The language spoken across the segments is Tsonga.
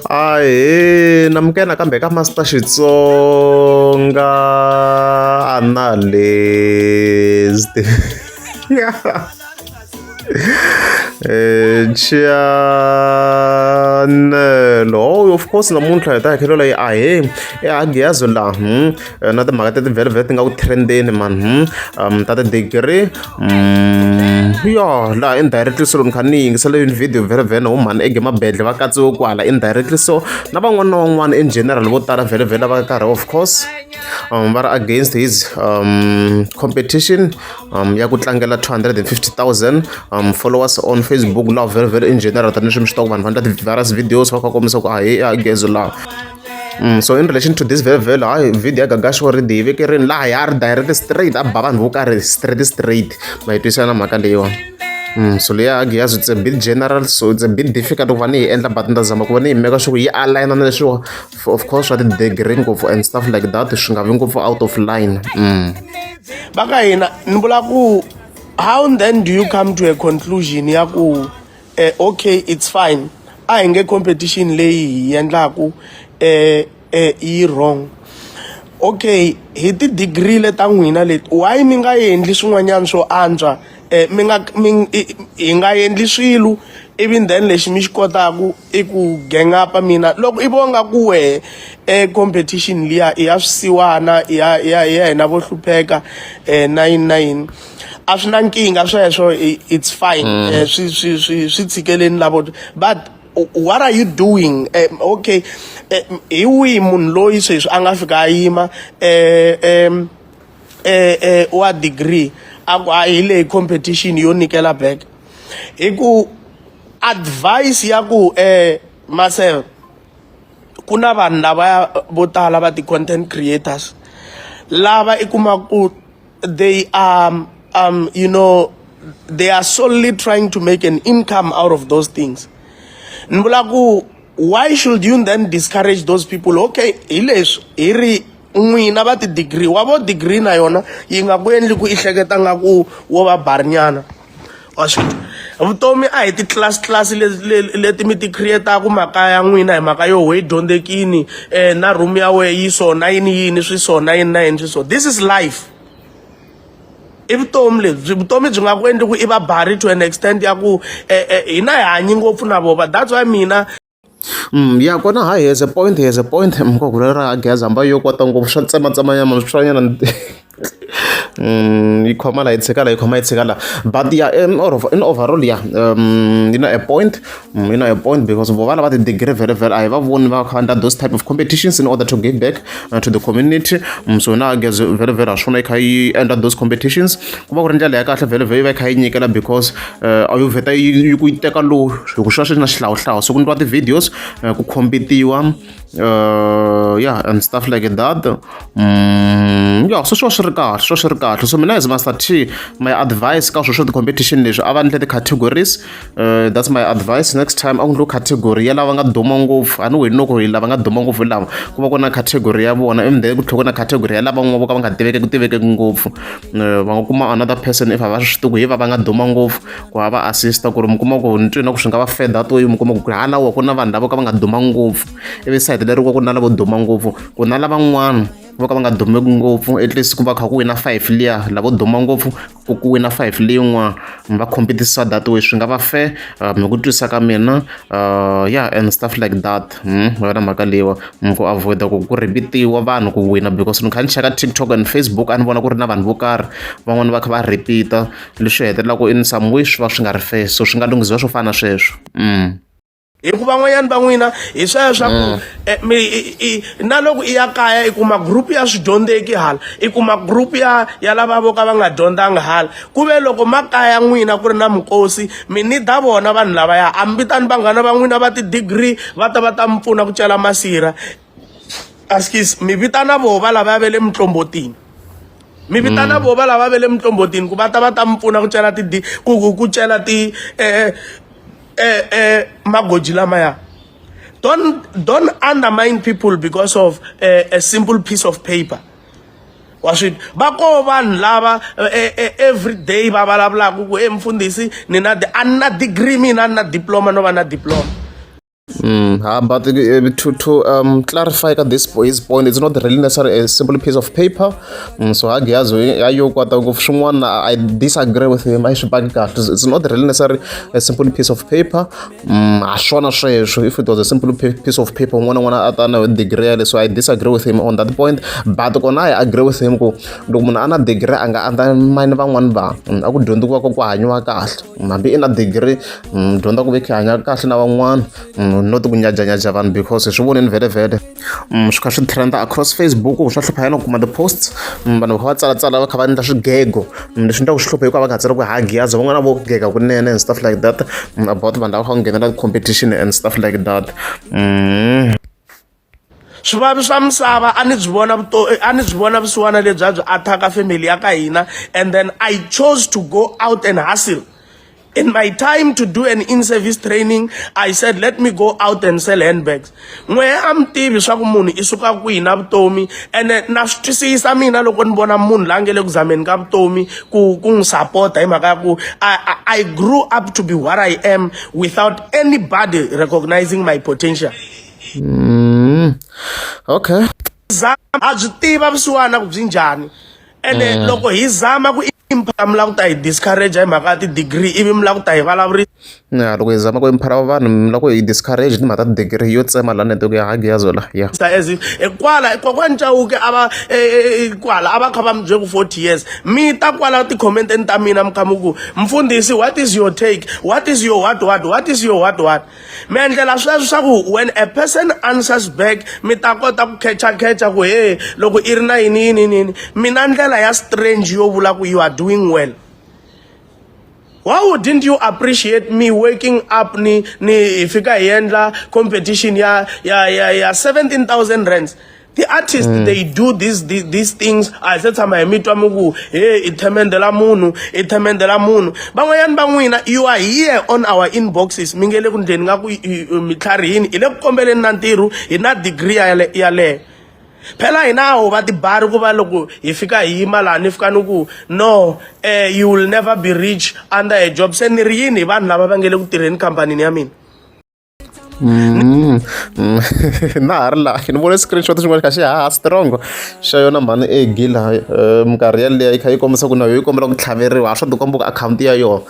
Ahee namukela nakambe ka Master Xitsonga Analyst channel oh of course namuntlha hi ta hi khelela yi ahee ehagiyazo laha hmm, na timhaka teti vhele ti nga ku trendeni man hmm, ta ti-degree ya laha indirectly so loko ni kha ni yingisela yini video vhele vhele ho mhani ege mabedle va katsiwe kwala indirectly so na van'wana na van'wana in general vo tala vhele vhele va karhi of course va ri against his competition ya ku tlangela 250,000 followers on Facebook laha vhele vhele in general tanihileswi mi swi tiva ku vanhu va endla ti-various videos va kha kombisa ku ahee a gezo laha so in relation to this very very hayi video ya Gagash already yi vekerini laha ya ri direct straight a ba vanhu vo karhi straight straight ma yi twisisa na mhaka leyiwani so leya Giyaz it's a bit general so it's a bit difficult ku va ni yi endla but ni ta zama ku va ni yi meka sure ku yi align na leswiwa of course swa ti-degree ngopfu and stuff like that swi nga vi ngopfu out of line. Va ka hina ni vula ku how then do you come to a conclusion ya ku eh, okay it's fine a hi nge competition leyi hi endlaku eh, eh, yi wrong okay hi ti-degree leta n'wina leti why mi nga endli swin'wanyana swo antswa eh, mi nga mi hi nga endli swilo ivi then lexi mi xi kotaku i ku gang up mina loko i vonga ku wehe eh, competition liya i ya swisiwana i ya i ya i ya hina vo hlupheka eh, na yini na yini a swi na nkingha sweswo it's fine mm. eh, swi swi swi swi tshikeleni lavo but what are you doing eh, okay eh, hi wihi munhu loyi sweswi a nga fika a yima eh, eh, eh, eh, wa degree a ku a hi leyi competition yo nyikela back hi ku advice ya ku eh Marcel ku na vanhu lava vo tala va ti-content creators lava i kuma ku they are um you know they are solely trying to make an income out of those things ni vula ku why should you then discourage those people okay hi leswi hi ri n'wina va ti-degree wa vo degree na yona yi nga ku endli ku i hleketa nga ku wo va barinyana wa swi twa vutomi a hi ti-class class leti mi ti create-aku makaya ya n'wina hi mhaka yo we dyondzekini um na room ya wehe yi so na yini yini swi so na yini na yini swi so this is life i vutomi lebyi vutomi byi nga ku endli ku i va bari to an extent ya ku um hina hi hanyi ngopfu na vova that's why mina Ya kona hayi he has a point he has a point ku ra geza hamba yo kwata ngopfu swa tsematsemanyana swanyana yi khoma la yi tshika la yi khoma yi tshika la but ya in, in overall ya yi na a point yi na a point because vo va lava ti-degree vhele vhele a hi va voni va kha endla those type of competitions in order to give back to the community so na geze vhele vhele ha swona yi kha yi endla those competitions ku va ku ri ndlela ya kahle vhele vhele yi va yi kha yi nyikela because a yo vheta yi ku yi teka lowu hi ku swi va swi ri na xihlawuhlawu so ku endliwa ti-videos ku competiwa yeah and stuff like that yeah so swi va swi ri kahle swi va swi ri kahle so mina as Master T my advice ka swilo swa ti-competition leswi a va endle ti-categories that's my advice next time a ku endliwe category ya lava nga duma ngopfu a ni wena loko hi lava nga duma ngopfu hi lava ku va ku na category ya vona and then ku tlhela ku na category ya lavan'wana vo ka va nga tiveki tivekeki ngopfu va nga kuma another person if a va swi tivi ku hi va va nga duma ngopfu ku va va assist ku ri mi kuma ku ni twi na ku swi nga va fair that way mi kuma ku hala wa ku na vanhu lava ka va nga duma ngopfu ivi sayiti leri ku na lavo duma ngopfu ku na lavan'wana vo ka va nga dumeki ngopfu at least ku va kha ku wina five liya lavo duma ngopfu ku ku wina five leyin'wana va competisa that way swi nga va fair hi ku twisisa ka mina yeah and stuff like that yona mhaka leyiwa ku avoid ku ku repeat-iwa vanhu ku wina because ni kha ni cheka TikTok and Facebook a ni vona ku ri na vanhu vo karhi van'wani va kha va repeat-a leswi hetelelaka in some way swi va swi nga ri fair so swi nga lunghisiwa swo fana na sweswo. Hi ku van'wanyana va n'wina hi sweswo swa ku eh, mi na loko i ya kaya i kuma group ya swidyondzeki hala i kuma group ya ya lava vo ka va nga dyondzanga hala ku ve loko makaya n'wina ku ri na minkosi mi nida vona vanhu lavaya a mi vitani vanghana va n'wina va ti-degree va ta va ta mi pfuna ku cela masirha askies mi vitana voho va lavaya va le mutlombotini mi vitana voho va lava va le mutlombotini ku va ta va ta mi pfuna ku cela ti ku ku ku cela ti eh, eh, eh, magoji lamaya don't undermine people because of a simple piece of paper wa swi va koho vanhu lava eh, eh, every day va vulavulaka ku e mfundhisi ni na a ni na degree mina a ni na diploma no va na diploma. Ha, but to clarify ka this his point, it's not really necessarily a simple piece of paper. So ha Giyazo ya yo kota ku swin'wana I disagree with him, a swi baki kahle. It's not really necessarily a simple piece of paper. A swona sweswo, if it was a simple piece of paper, un'wana na un'wana a ta na degree yale. So I disagree with him on that point. But kona I agree with him ku loko munhu a na degree a nga undermine van'wani vanhu. A ku dyondziwa ku hanyiwa kahle. Hambi i na degree, dyondza ku ve kha hanya kahle na van'wana, not ku nyajanyaja vanhu, because hi swi voneni vhele vhele, swi kha swi trenda across Facebook, swa hlupha yena ku kuma the posts. Vanhu va kha va tsalatsala, va kha va endla swigego. Leswi endlaku swi hlupha hikuva va nga tsala ku ha Giyaza, van'wana vo gega kunene and stuff like that, about vanhu lava kha va nghenela competition and stuff like that. Swivavi swa misava a ni byi vona a ni byi vona vusiwana lebyi a byi attack family ya ka hina, and then I chose to go out and hustle. In my time to do an in-service training, I said, "Let me go out and sell handbags." N'we a mi tivi swa ku munhu i suka kwihi na vutomi, ene na swi twisisa mina loko ni vona munhu la nge le ku zameni ka vutomi ku n'wi sapota, hi mhaka ya ku I grew up to be what I am without anybody recognizing my potential. Okay. Zama ha byi tiva vusiwana ku byi njhani, ene loko hi zama ku mi lava ku ta hi discourage hi mhaka ya ti-degree, ivi mi lava ku ta hi vulavurisa. Ya, loko hi zama ku empower vanhu, mi lava ku hi discourage timhaka ta ti-degree, yo tsema la network ya ha Giyazo la ya. As if kwala kokwani Chauke a va kwala a va kha va mi byele ku 40 years, mi ta kwala ti-commenteni ta mina mi kha mi ku, "Mfundhisi, what is your take? What is your what what what is your what what?" Mi endlela sweswo swa ku when a person answers back, mi ta kota ku khecha ku he loko i ri na yini yini yini. Mina ndlela ya strange yo vula ku you are doing well. Why wouldn't you appreciate me waking up ni hi fika hi endla competition ya 17,000 rands? The artists, they do these things. A hi se tshama hi mi twa mi ku he i themendela munhu, i themendela munhu. Van'wanyani va n'wina, you are here on our inboxes, mi nge le ku ndleni nga ku mi tlharihini, hi le ku kombeleni na ntirho, hi na degree yaleyo. Phela hina ho va tibari ku va loko hi fika hi yima laha ni fika ni ku no, you will never be rich under a job. Se ni ri yini hi vanhu lava va nge le ku tirheni khampanini ya mina? Na ha ri laha, ni vone screenshot xin'wana kha xi haha strong xa yona mhani Egi laha, minkarhi yaleyo yi kha yi kombisa ku na yo yi kombela ku tlhaveriwa, a swa tikomba ku akhawunti ya yona,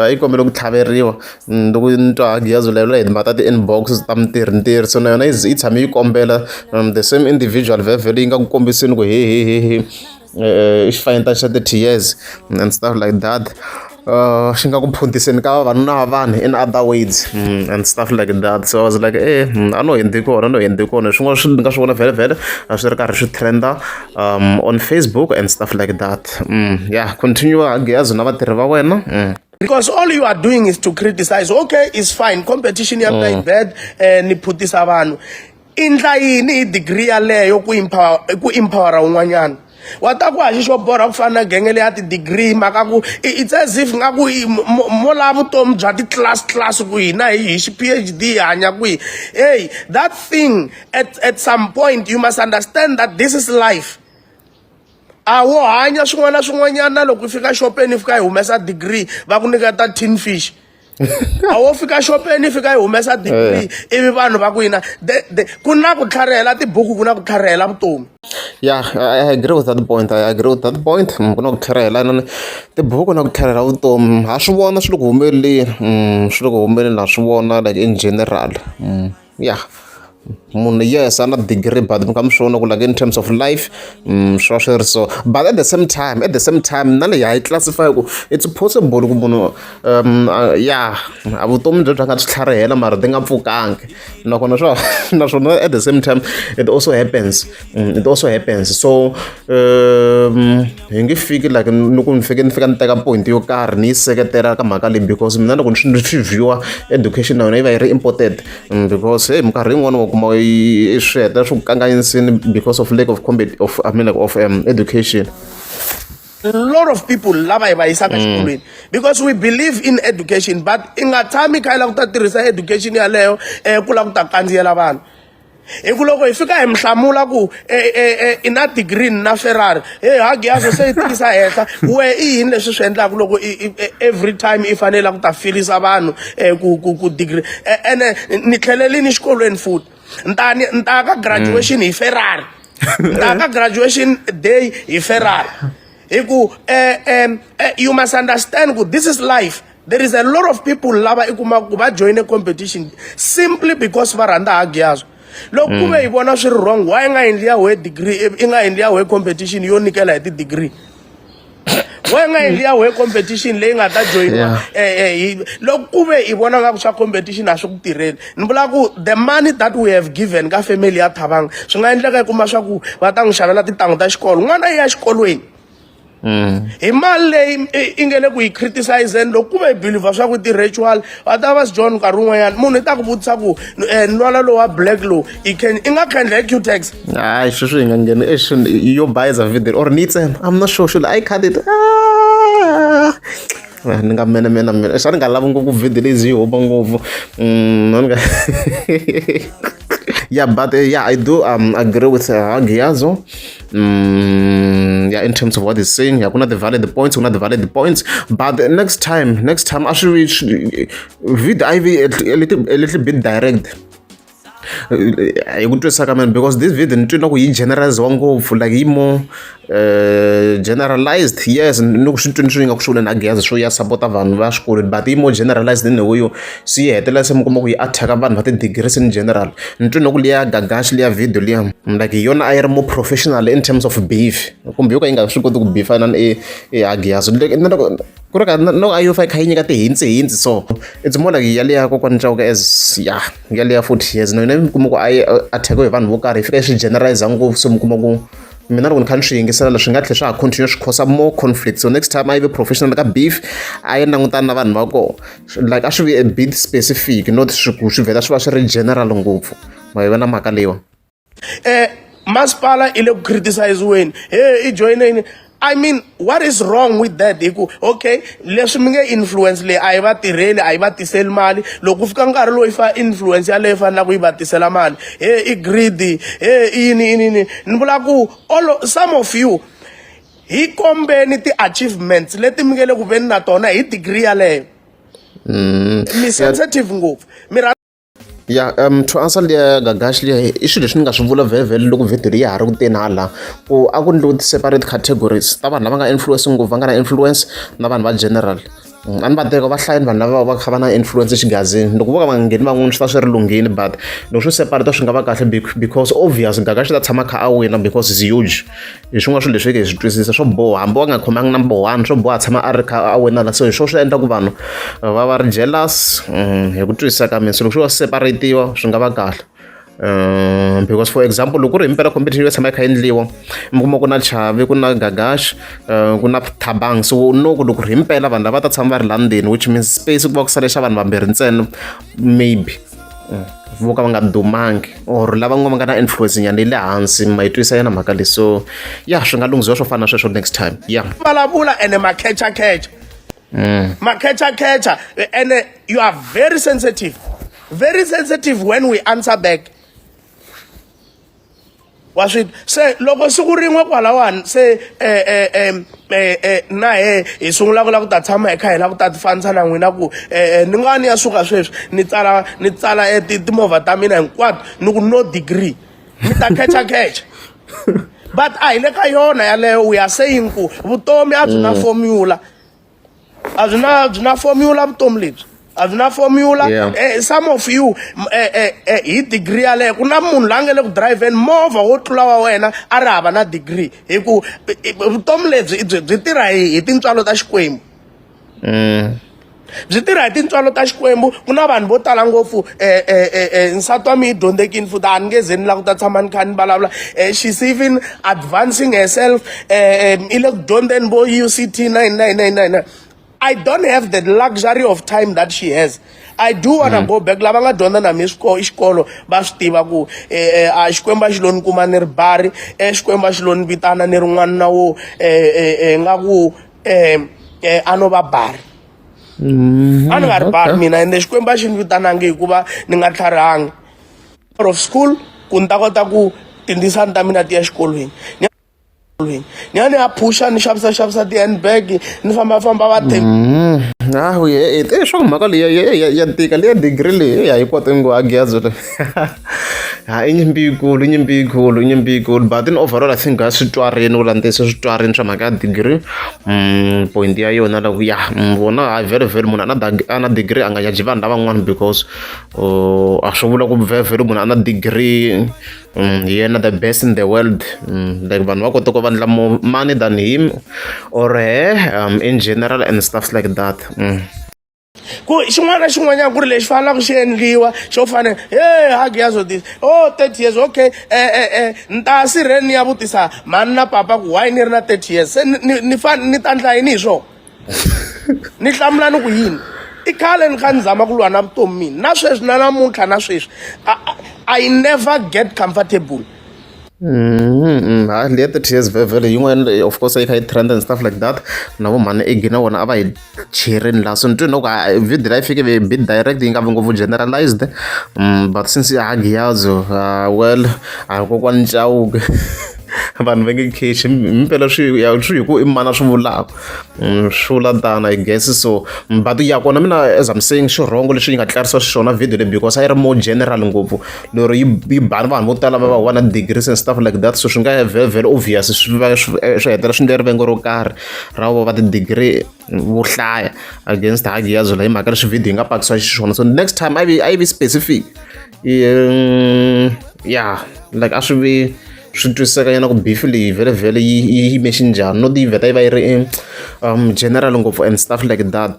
a yi kombela ku tlhaveriwa. Loko ni twa Giyazo leyo hi timhaka ta ti-inbox ta mintirho ntirho, so na yona yi tshame yi kombela, the same individual vhevhele yi nga ku kombiseni ku he he he he i xifanyetana xa 30 years and stuff like that, xi nga ku phuntiseni ka vavanuna va vanhu, in other words, and stuff like that. So I was like, a no hundzi kona, no hundzi kona. Swin'wana swi ni nga swi vona vhele vhele a swi ri karhi swi trenda on Facebook and stuff like that. Yeah, continue Giyazo na vatirhi va wena. Because all you are doing is to criticize. Okay, it's fine, competition ya mina yi bad, ni phutisa vanhu. I ndla yini hi degree yaleyo ku empowera un'wanyana? Wa ta ku haxi xo borha ku fana na genge leya ti-degree, mhaka ku it's as if nga ku mo lava vutomi bya ti-class class, ku hina hi xi PhD hi hanya kwihi. Hey, that thing, at some point you must understand that this is life. A wo hanya swin'wana na swin'wanyana. Loko u fika xopeni, fika yi humesa degree, va ku nyiketa tin fish. A wo fika xopeni, fika yi humesa degree, ivi vanhu va ku yina ku na ku tlharihela tibuku, ku na ku tlharihela vutomi. Yeah, I agree with that point. I agree with that point. Ku na ku tlharihela na tibuku na ku tlharihela vutomi. Ha swi vona swi le ku humeleni. Swi le ku humeleni, ha swi vona, like in general. Yeah. Munhu, yes, a na degree, but mi kha mi swi vona ku like in terms of life, swi va swi ri so. But at the same time na leyi ha yi classify ku it's possible ku munhu, yeah, a vutomi byo bya nga byi tlharihela mara ti nga pfukangi nakona swa naswona at the same time it also happens. It also happens. So hi nge fiki like ni ku ni fike ni fika ni teka point yo karhi ni yi seketela ka mhaka leyi, because mina loko ni swi viewer, education na yona yi va yi ri important, because hey, minkarhi yin'wani wa kuma swi heta swi ku kanganyisini because of lack of combat of, I mean, like of education. A lot of people lava hi va yisaka xikolweni because we believe in education, but i nga tshami kha i lava ku ta tirhisa education yaleyo ku lava ku ta kandziyela vanhu. Hi ku loko hi fika hi mi hlamula ku e, e, e, i na degree ni na Ferrari, he Hagiyazo se yi tiyisa henhla. We i yini leswi swi endlaka loko every time i fanele ku ta filisa vanhu ku ku ku degree ene ni tlhelelini xikolweni futhi ni ta ni ta ka graduation hi Ferrari, ni ta ka graduation day hi Ferrari. Hi ku you must understand ku this is life. There is a lot of people lava i kumaka ku va join competition simply because va rhandza Hagiyazo. Loko ku ve hi vona swi ri wrong, why nga endli ya we degree, i nga endli ya we competition yo nyikela hi ti-degree? Why nga endli ya we competition leyi nga ta joyiniwa? Loko ku ve i vona nga ku swa competition a swi ku tirheli, ni vula ku the money that we have given ka family ya Thabang, swi nga endleka i kuma swa ku va ta n'wi xavela tintangu ta xikolo, n'wana i ya xikolweni hi mali leyi i nge le ku yi criticizeni. Loko ku ve hi believer swa ku ti-ritual va ta va John, nkarhi wun'wanyana munhu i ta ku vutisa ku nwala lowu wa black lowu i i nga khendla hi Cutex. Hayi, sweswi hi nga ngheni yo bayiza video or ni tsena, I'm not sure, should I cut it? Ah! Ni nga mena mena mena xa ni nga lavi ngopfu video leyi yi huma ngopfu. Ni nga, yeah, but yeah, I do agree with Hagiyazo, yeah, in terms of what he's saying. Yeah, kuna the valid points, kuna the valid points, but next time a swi video a yi vi a little bit direct hi ku twisisa ka mina, because this video ni twi na ku yi generaliziwa ngopfu, like yi more generalized. Yes, ni ku swi twini swi nga ku swi vule na Geza swo ya support-a vanhu va swikolweni, but yi more generalized in the way yo swi yi hetelela se mi kuma ku yi attack-a vanhu va ti-degrees in general. Ni twi na ku liya Gagashi liya video liya, like hi yona a yi ri more professional in terms of beef, kumbe yo ka yi nga swi koti ku beefa na e Hagiyazo ku ri ka no a yo fa yi kha yi nyika ti-hints hints. So it's more like yaliya kokwani Chauke as ya yaliya futhi. Yes, na yona mi kuma ku a yi attack hi vanhu vo karhi, yi fika yi swi generalize ngopfu. So mi kuma ku mina loko ni kha ni swi yingisela leswi nga tlhela swa ha continue swi cause more conflict. So next time a yi ve professional ka beef, a yi langutana na vanhu va kona, like a swi vi a bit specific, not swi ku swi vhela swi va swi ri general ngopfu. Ma yi vona mhaka leyiwa? Masipala i le ku criticiziweni, he i joyineni. I mean, what is wrong with that? Hi ku okay, leswi mi nge influence leyi a yi va tirheli, a yi va tiseli mali. Loko ku fika nkarhi lowu yi fa influence yaleyo fanelaka yi va tisela mali, he i greedy, he i yini yini yini. Ni vula ku all some of you hi kombeni ti-achievements leti mi nge le ku veni na tona hi degree yaleyo. Mi sensitive ngopfu mi. Ya, to answer liya Gagashi liya, i swilo leswi ni nga swi vula vhele loko video leyi ya ha ri ku teni hala, ku a ku endliwe ti-separate categories ta vanhu lava nga influence ngopfu, va nga na influence, na vanhu va general. A ni va teka va hlayini vanhu lava va kha va na influence exigazini. Loko vo ka va nga ngheni van'wani swi ta swi ri lunghini, but loko swo separate swi nga va kahle, because obvious Gagashi ta tshama kha a wina because is huge. Hi swin'wana swilo leswi hi swi twisisa swo boha, hambi va nga khomangi number one, swo boha a tshama a ri kha a wina la. So hi swona swi endla ku vanhu va va ri jealous, hi ku twisisa ka mina. So loko swo va separate-iwa swi nga va kahle, because for example, loko ku ri himpela competition yo tshama yi kha yi endliwa, mi kuma ku na Chavi, ku na Gagash, ku na Thabang. So no ku loko ri himpela vanhu lava ta tshama va ri la ndzeni, which means space ku va ku sale xa vanhu vambirhi ntsena, maybe vo ka va nga dumangi or lava nga va nga na influence nyana yi le hansi. Ma yi twisisa yena mhaka leyi? So ya, swi nga lunghisiwa swo fana na sweswo next time, yeah. Vulavula ene makhecha-khecha, makhecha-khecha, ene you are very sensitive, very sensitive when we answer back. Wa swi se loko siku rin'we kwalawani se na he hi sungula ku lava ku ta tshama hi kha hi lava ku ta ti fanisa na n'wina ku ni nga ni ya suka sweswi ni tsala timovha ta mina hinkwato ni ku no degree, mi ta khecha khecha. But a hi le ka yona yaleyo. We are saying ku vutomi a byi na formula, a byi na formula. Vutomi lebyi a byi na formula. Some of you hi degree yaleyo, ku na munhu la nga le ku driveni movha wo tlula wa wena a ri hava na degree, hi ku vutomi lebyi byi tirha hi tintswalo ta Xikwembu. Byi tirha hi tintswalo ta Xikwembu. Ku na vanhu vo tala ngopfu. Nsati wa mina yi dyondzekini futhi, a ni nge ze ni lava ku ta tshama ni kha ni vulavula. She's even advancing herself, i le ku dyondzeni vo UCT nine nine nine nine. I don't have the luxury of time that she has. I do wanna go back. Lava nga dyondza na mina xikolo va swi tiva ku a Xikwembu a xi lo ni kuma ni ri bari, Xikwembu a xi lo ni vitana ni ri n'wanuna wo nga ku a no va bari. A ni nga ri bari mina, ende Xikwembu a xi ni vitanangi hikuva ni nga tlharihangi. Out of school. Ku ni ta kota ku tindzisani ta mina ti ya xikolweni. Ni ni ya ni ya phusha ni xavisa xavisa ti-handbag ni fambafamba va Ah, e e swa mhaka leyi ya tika leya degree leyi ya yi koti ngo a giyazo le ha i nyimpi yikulu i nyimpi yikulu i nyimpi yikulu but in overall I think a swi twarini ku landzisa swi twarini swa mhaka ya degree point ya yona loko ya vona hayi vhele vhele munhu a na a na degree a nga judge vanhu lavan'wana because a swi vula ku vhele vhele munhu a na degree hi yena the best in the world like vanhu va kota ku va endla more money than him or her in general and stuff like that. Ku xin'wana na xin'wanyana ku ri lexi fanelaka xi endliwa xo fane he hug ya swo this oh 30 years okay ni ta sirheni ni ya vutisa mhani na papa ku why ni ri na 30 years se ni ni ni ta endla yini hi swona ni hlamula ni ku yini i khale ni kha ni zama ku lwa na vutomi mina na sweswi na namuntlha na sweswi I never get comfortable. Hayi leya 30 years vhele yin'wana of course yi kha yi trend and stuff like that na vo mhani egi na vona a va hi cherini laha so ni twe loko video leyi fike yi bit direct yi nga vi ngopfu generalized but since ya ha Giyazo well a kokwani Chauke vanhu va nge khechi himpela swi ya swi hi ku i mani a swi vulaka swi vula tano I guess so but ya kona mina as I'm saying xi wrong leswi yi nga tlarisiwa xiswona video leyi because a yi ri more general ngopfu lero yi yi bani vanhu vo tala va va wa na degrees and stuff like that so swi nga very very obvious swi va swi hetelela swi endle rivengo ro karhi ra vo va ti-degree vo hlaya against Hagiyazo la hi mhaka leswi video yi nga pakisiwa xiswona so next time a yi vi specific yeah like a swi vi swi twisiseka nyana ku beef leyi vhele vhele yi yi yime xinjhani not yi vheta yi va yi ri general ngopfu and stuff like that.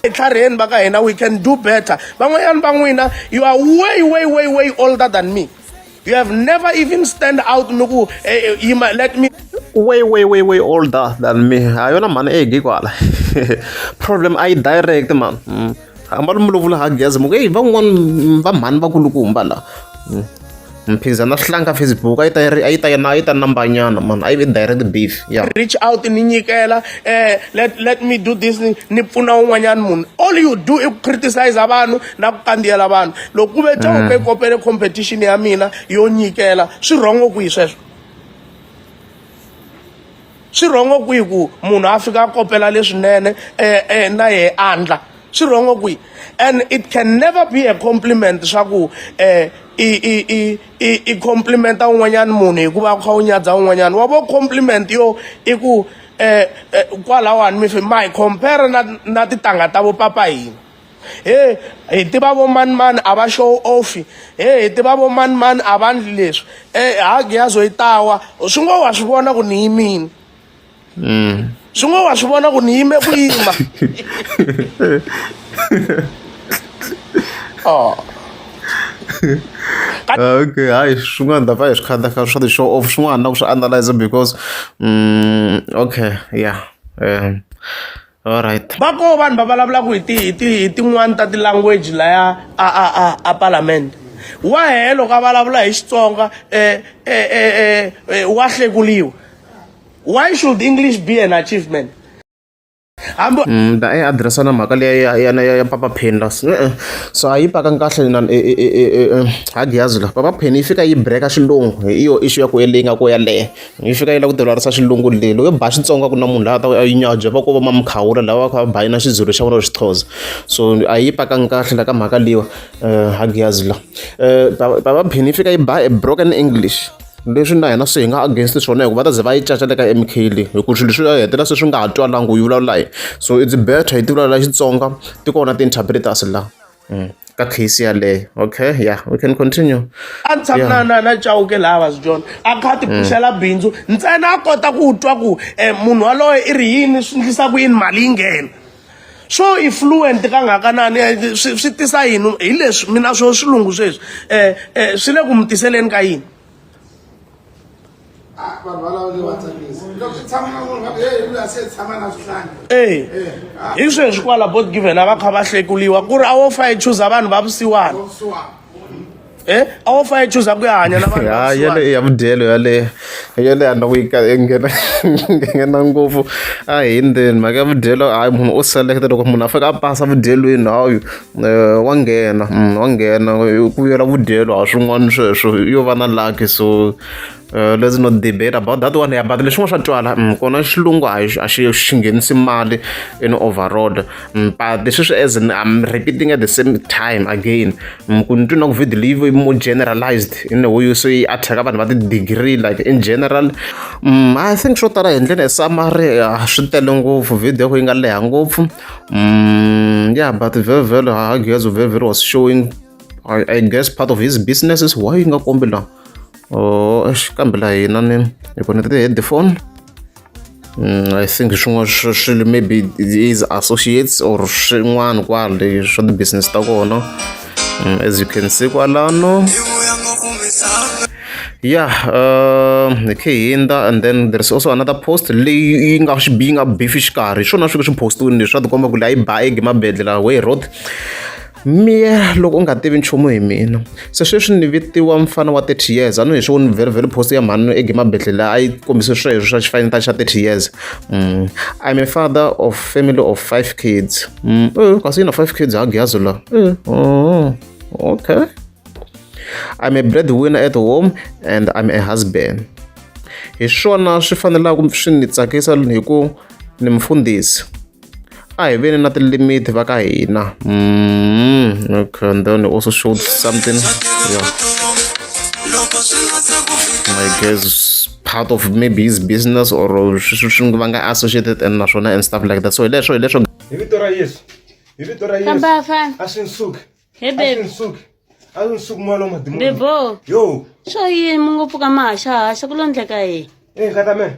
Tlhariheni va ka hina, we can do better. Van'wanyana va n'wina, you are way way way way older than me. You have never even stand out mi ku yima, let me Way way way way older than me ha yona mhani egi kwala problem a yi direct man. Hamba mi lo vula ha geza mi ku eyi van'wani va mhani vakulukumba la mphikizano na swihlanga Facebook a yi ta yi ri a yi ta a yi ta nambanyana man a yi vi direct beef yeah. Reach out ni nyikela let me do this ni pfuna un'wanyana munhu. All you do i ku criticize vanhu na ku kandziyela vanhu. Loko ku ve Chauke yi kopele competition ya mina yo nyikela, swi wrong kwihi sweswo? Swi wrong kwihi ku munhu a fika a kopela leswinene na yehe andla? Swi wrong kwihi? And it can never be a compliment swa ku i i i i i complimenta un'wanyana munhu hikuva u kha u nyadza un'wanyana. Wa vo compliment yo i ku kwalawani mi ma hi compare na tintangha ta vo papa hina. He hi tiva vo mani mani a va show off, he hi tiva vo mani mani a va ndli leswi, Hagiyazo yi ta wa swi ngo wa swi vona ku ni yimini. Swi ngo wa swi vona ku ni yime ku yima. Oh. Okay, hayi swin'wana ta pfa hi swi khata kha swa ti-show off swin'wana na ku swi analyze because okay yeah all right. Va koho vanhu va vulavulaka hi ti hi ti hi tin'wani ta ti-language laya a a a a palamende. Wa he loko a vulavula hi Xitsonga wa hlekuliwa. Why should English be an achievement? Hambi Da i address na mhaka leya ya ya ya Papa Penny la so a yi pakanga kahle na Hagiyazo la Papa Penny yi fika yi break xilungu hi yo issue ya ku leyi nga ko yaleyo yi fika yi lava ku tivulavurisa xilungu leyi loko yo ba Xitsonga ku na munhu loyi a ta yi nyadya va ko va Mamkhawula lava va kha va ba na Xizulu xa vona or Xixhosa so a yi pakanga kahle la ka mhaka leyiwa Hagiyazo la Papa Penny yi fika yi ba a broken English leswi na hina se hi nga against swona hikuva va ta ze va yi caca le ka M_K leyi hi ku swilo leswi ya hetelela se swi nga ha twalangi ku yi vulavula yini so it's better hi ti vulavula Xitsonga ti kona ti-interpreters la ka case yaleyo okay yeah we can continue. A ni tshami na Chauke laha va swi a kha a ti phuxela bindzu ntsena a kota ku twa ku munhu waloye i ri yini swi endlisa ku yini mali yi nghena swo i fluent kangakanani swi tisa yini hi leswi mina swo swilungu sweswi swi le ku mi tiseleni ka yini. E hi sweswi kwala bot given a va kha va hlekuliwa ku ri a wo fa yi chuza vanhu va vusiwana. A wo fa yi chuza ku ya hanya na vanhu ya yale ya vudyelo yale yale a na ku yi nghena nghena ngopfu a hi ndzeni mhaka ya vudyelo hayi munhu u select loko munhu a fika a pasa vudyelweni hayi wa nghena wa nghena ku vuyela vudyelo ha swin'wana sweswo yo va na lucky so let's not debate about that one. Yeah, but leswin'wana swa twala kona xilungu a a xi xi nghenisi mali in overall, but leswi swi as in I'm repeating at the same time again, ku ni twi na ku video leyi yi more generalized in a way so yi attack vanhu va ti-degree like in general. I think swo tala hi ndlela ya summary swi tele ngopfu, video ku yi nga leha ngopfu. Yeah, but very very Hagiazo very very was showing, I guess, part of his businesses. Why yi nga kombi laha? Oh, eish, kambe laha hina ni hi connected headphone. I think swin'wana swilo maybe his associates or swin'wana kwale swa ti-business ta kona. As you can see kwalano, yeah, hi khe hi hindza, and then there's also another post leyi yi nga yi nga beef xikarhi swona swi swi postiwini leswi swa tikomba ku leyi ba ege mabedlela way road miya. Loko u nga tivi nchumu hi mina, se sweswi ni vitiwa mfana wa 30 years. A ni hi swi very very post ya mhani ege mabedlele a yi kombise sweswo swa xifanyetana xa 30 years. I'm a father of family of five kids. Kasi yi na five kids hagiyazo la. Oh, okay. I'm a breadwinner at home and I'm a husband. Hi swona swi fanelaka swi ni tsakisa hi ku ni mfundhisi. A hi veni na ti-limit va ka hina. Okay, and then also showed something, yeah, I guess part of maybe his business or swi swi va nga associated and naswona and stuff like that. So hi leswo hi leswo. Hi vito ra Yesu, hi vito ra Yesu. Famba famba. A swi nsuki. He A swi baby. nsuki, a swi nsuki moya lowu madimoni. Bebo. Yo. Swo yini mu ngo pfuka ma haxahaxa ku lo ndleka yini? E nkata me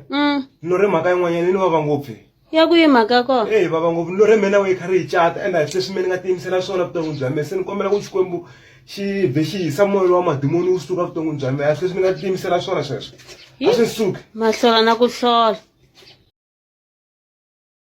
ni lorhe mhaka yin'wanyana ni vava ngopfu. Ya ku yi mhaka ya kona? Eyi, vava ngopfu. Ni lorhe mina we kha ri hi cata, ende a hi sweswi me ni nga tiyimisela swona vuton'wini bya mina. Se ni kombela ku Xikwembu xi vhe xi hisa moya lowa madimoni wu suka vuton'wini bya mina. A hi sweswi ni nga tiyimisela swona sweswo, a swi nsuki. Mahlola na ku hlola.